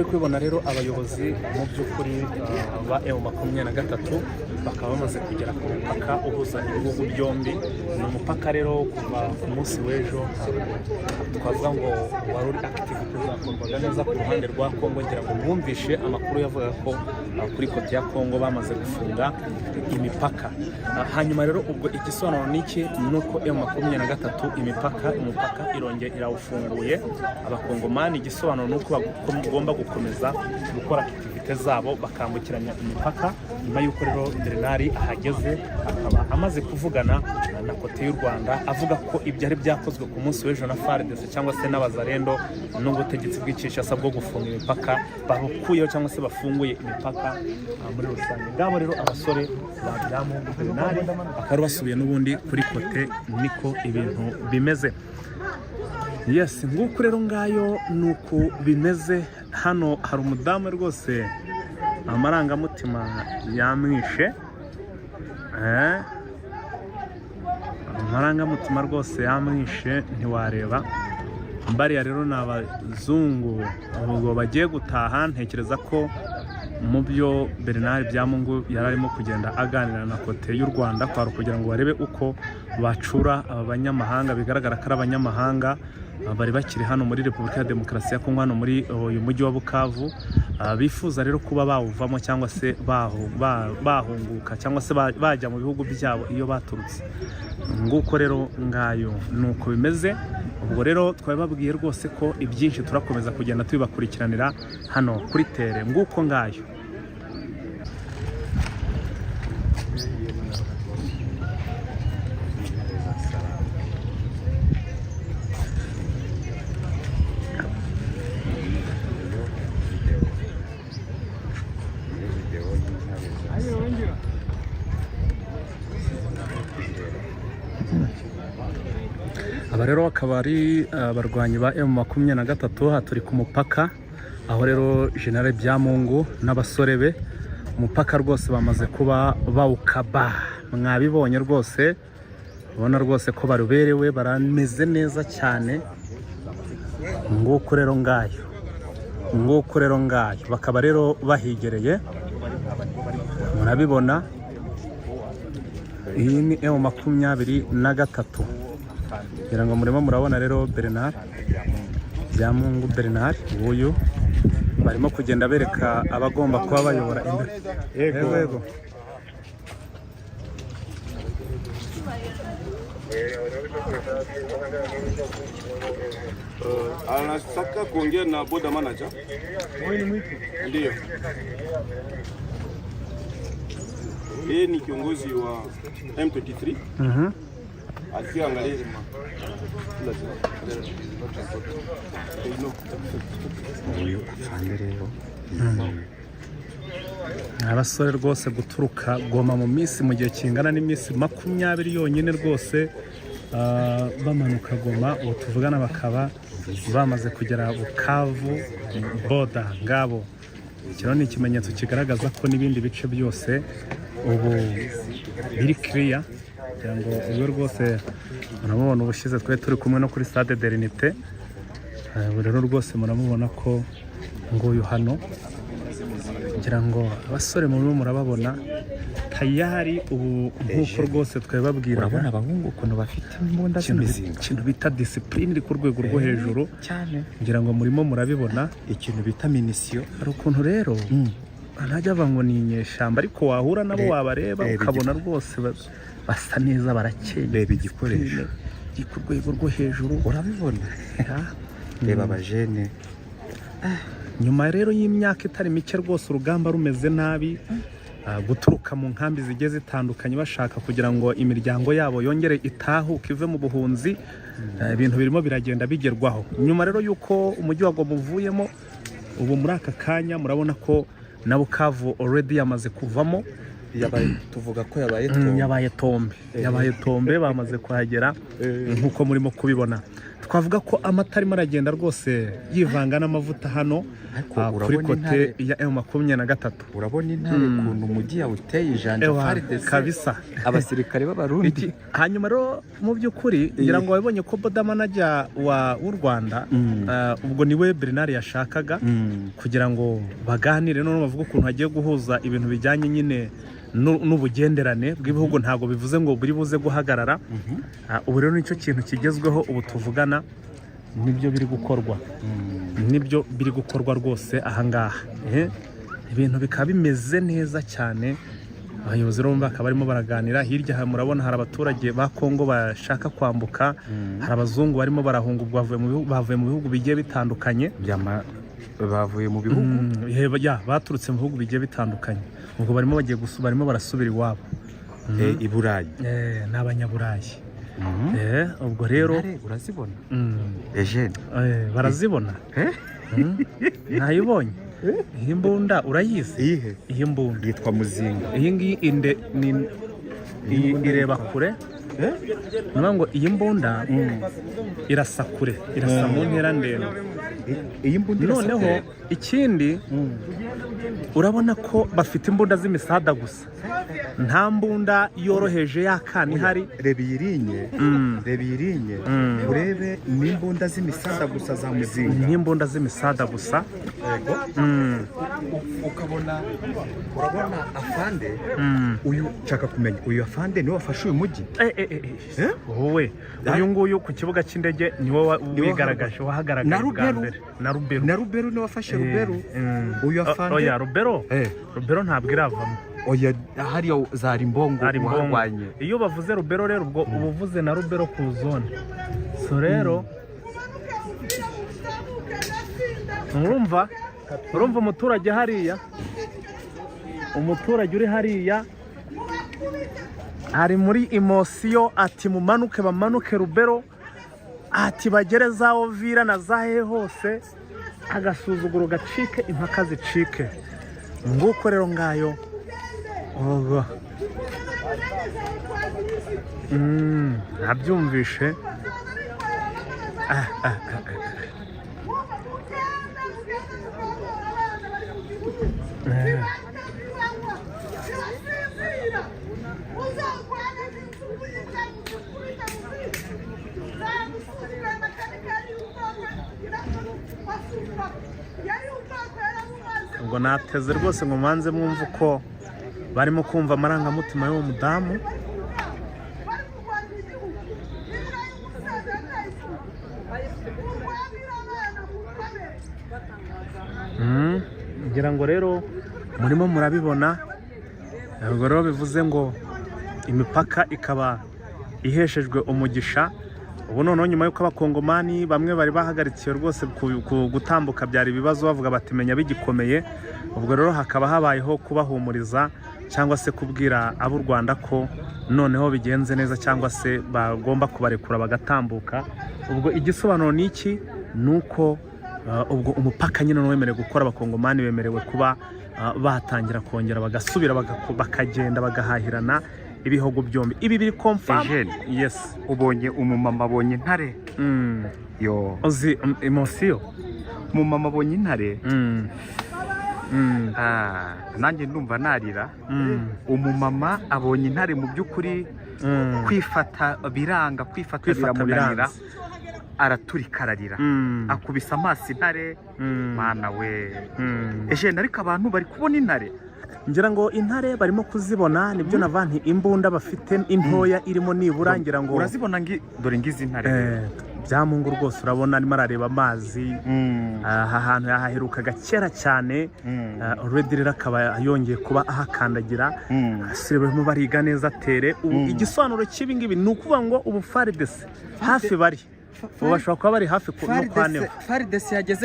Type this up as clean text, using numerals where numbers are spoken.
Kubibona rero, abayobozi mu by'ukuri ba M23 bakaba bamaze kugera ku mupaka uhuza ibihugu byombi. Ni umupaka rero kuva ku munsi w'ejo ntabwo twavuga ngo wari uri active, zakorwaga neza ku ruhande rwa Kongo. Ngira ngo mwumvishe amakuru yavugaga ko kuri côté ya Kongo bamaze gufunga imipaka. Hanyuma rero ubwo igisobanuro ni iki? Ni uko M23 imipaka irongera irawufunguye abakongomani. Igisobanuro ni uko bagomba gukomeza gukora activités zabo, bakambukiranya imipaka. Nyuma y'uko rero Bernard ahageze, akaba amaze kuvugana na côté y'u Rwanda, avuga ko ibyari byakozwe ku munsi w'ejo na FARDC cyangwa se n'abazarendo n'ubutegetsi bw'i Kinshasa bwo gufunga imipaka babukuyeho, cyangwa se bafunguye imipaka muri rusange. Ngabo rero abasore ba Byamungu Bernard bakaba basubiye n'ubundi kuri côté, niko ibintu bimeze. Yes, nguko rero ngayo ni uku bimeze. Hano hari umudamu rwose amarangamutima yamwishe. Amarangamutima rwose yamwishe, ntiwareba. Bariya rero ni abazungu ubwo bagiye gutaha. Ntekereza ko mu byo Bernard Byamungu yari arimo kugenda aganira na côté y'u Rwanda kwari kugira ngo barebe uko bacura aba banyamahanga, bigaragara ko ari abanyamahanga bari bakiri hano muri Repubulika ya Demokarasi ya Kongo, hano muri uyu mujyi wa Bukavu, bifuza rero kuba bawuvamo cyangwa se bahunguka cyangwa se bajya mu bihugu byabo iyo baturutse. Nguko rero ngayo ni uko bimeze. Ubwo rero twabibabwiye rwose ko ibyinshi turakomeza kugenda tubibakurikiranira hano kuri terrain. Nguko ngayo. Video y'intare za Aba rero akaba ari abarwanyi ba M23. Aha turi ku mupaka, aho rero General Byamungu n'abasore be umupaka rwose bamaze kuba bawukaba. Mwabibonye rwose, ubona rwose ko baruberewe, barameze neza cyane. Nguko rero ngayo, nguko rero ngayo, bakaba rero bahigereye, murabibona. Iyi ni M23, ngira ngo murimo murabona rero Bernard Byamungu Bernard nguyu, barimo kugenda bereka abagomba kuba bayobora imbere. Yego yego. Anataka kuongea na boda manager. Ndiyo. Yeye ni kiongozi wa M23. Alikuwa angalia. No. Uyu afande rero. Abasore rwose guturuka Goma mu minsi, mu gihe kingana n'iminsi 20 yonyine rwose, bamanuka Goma, ubu tuvugana bakaba bamaze kugera Bukavu border. Ngabo, iki rero ni ikimenyetso kigaragaza ko n'ibindi bice byose ubu biri kiriya. Kugira ngo ubwo rwose muramubona, ubushize twari turi kumwe no kuri Stade de l'Unité. Ubu rero rwose muramubona ko nguyu hano. Ngira ngo abasore murimo murababona tayari ubu, nk'uko rwose twabibabwiraga. Urabona abahungu ukuntu bafite imbunda z'imizinga. Ikintu bita discipline iri ku rwego rwo hejuru. Cyane. Ngira ngo murimo murabibona. Ikintu bita munition. Hari ukuntu rero ntajya ava ngo ni inyeshyamba, ariko wahura nabo, wabareba, reba. ukabona rwose basa neza, barakeye. Reba igikoresho. Discipline iri ku rwego rwo hejuru. Urabibona? Reba abajene. Nyuma rero y'imyaka itari mike rwose urugamba rumeze nabi, guturuka mu nkambi zigiye zitandukanye bashaka kugira ngo imiryango yabo yongere itahuke ive mu buhunzi, ibintu birimo biragenda bigerwaho. Nyuma rero y'uko umujyi wa Goma uvuyemo, ubu muri aka kanya murabona ko na Bukavu already yamaze kuvamo. Yabaye, tuvuga ko yabaye Yabaye tombé, yabaye tombé, bamaze kuhagera nk'uko murimo kubibona. Twavuga ko amata arimo aragenda rwose yivanga n'amavuta hano. Ariko kuri urabona côté intare. ya M23. Urabona intare ukuntu umujyi yawuteye ijanja. Ewa, FARDC, kabisa. Abasirikare b'Abarundi. Hanyuma rero mu by'ukuri ngira ngo wabonye ko border manager wa w'u Rwanda, ubwo niwe Bernard yashakaga kugira ngo baganire, noneho bavuge ukuntu hagiye guhuza ibintu bijyanye nyine n'ubugenderane bw'ibihugu. Ntabwo bivuze ngo buri buze guhagarara. Ubu rero nicyo kintu kigezweho ubu tuvugana, nibyo biri gukorwa, nibyo biri gukorwa rwose ahangaha. Ibintu bikaba bimeze neza cyane. Abayobozi rero bakaba barimo baraganira. Hirya aha murabona hari abaturage ba Kongo bashaka kwambuka, hari abazungu barimo barahunga, ubwo bavuye mu bihugu bigiye bitandukanye. Bavuye mu bihugu. Ya, baturutse mu bihugu bigiye bitandukanye, ubwo barimo bagiye barimo barasubira iwabo. I Burayi. Ni abanyaburayi. Ubwo rero Intare urazibona, Eugene? Barazibona. Ntayibonye iyi mbunda? Urayizi? Iyihe? Iyi mbunda. Yitwa muzinga. Iyi ngiyi inde ni iyi ireba kure. Ni ukuvuga ngo iyi mbunda irasa kure, irasa mu ntera ndende. Iyi mbunda irasa Noneho kure. ikindi, urabona ko bafite imbunda z'imisada gusa, nta mbunda yoroheje y'akana ihari. Reba iyi rinye, reba iyi rinye, urebe n'imbunda z'imisada gusa za muzinga. N'imbunda z'imisada gusa. Yego. Ukabona, urabona afande uyu, nshaka kumenya uyu afande niwe wafashe uyu mujyi? Eh. Eh? Wowe, uyu nguyu ku kibuga cy'indege niwe wigaragaje, wahagaragaye Na bwa Ruberu. mbere, na Ruberu. Na Ruberu niwe wafashe Ruberu. Uyu afande. Oya, Rubero. Rubero ntabwo iravamo. Oya, hariya zari imbongo. Ari mbongo. Uharwanye. Iyo bavuze Rubero rero, ubwo uba uvuze na Rubero ku zone. So rero urumva umuturage hariya, umuturage uri hariya ari muri émotion, ati mumanuke, bamanuke Rubero, ati bagere za Ovira na za hehe hose, agasuzuguro gacike, impaka zicike. Nguko rero ngayo ubwo. Nabyumvishe. Ah, ah, ah, ah. Ubwo nateze rwose ngo manze mwumve uko barimo kumva amarangamutima y'uwo mudamu. Ngira ngo rero murimo murabibona. Ubwo rero bivuze ngo imipaka ikaba iheshejwe umugisha ubu noneho, nyuma y'uko Abakongomani bamwe bari bahagarikiwe rwose gutambuka, byari ibibazo, bavuga bati menya bigikomeye. Ubwo rero hakaba habayeho kubahumuriza cyangwa se kubwira ab'u Rwanda ko noneho bigenze neza, cyangwa se bagomba kubarekura bagatambuka. Ubwo igisobanuro ni iki? Ni uko ubwo umupaka nyine wemerewe gukora, Abakongomani bemerewe kuba batangira kongera bagasubira bakagenda bagahahirana ibihugu byombi. Ibi biri confirm. Eugene. Yes. Ubonye umumama abonye intare? Yo. Uzi émotion. Umumama abonye intare. Ah, nanjye ndumva narira. Umumama abonye intare mu by'ukuri, kwifata biranga, kwifata Kwifata biramunanira. Biranze. Araturika ararira, akubise amaso intare. Mana we! Eugene, ariko abantu bari kubona intare. Ngira ngo intare barimo kuzibona, nibyo navanti imbunda bafite intoya irimo nibura, ngira ngo Urazibona ngi, dore ngizi intare. Byamungu rwose, urabona arimo arareba amazi. Aha hantu yahaherukaga kera cyane. Already rero akaba yongeye kuba ahakandagira. Abasore barimo bariga neza tere ubu. Igisobanuro cy'ibi ngibi ni ukuvuga ngo ubu FARDC hafi bari, ubu bashobora kuba bari hafi no kwa Neva. FARDC yageze.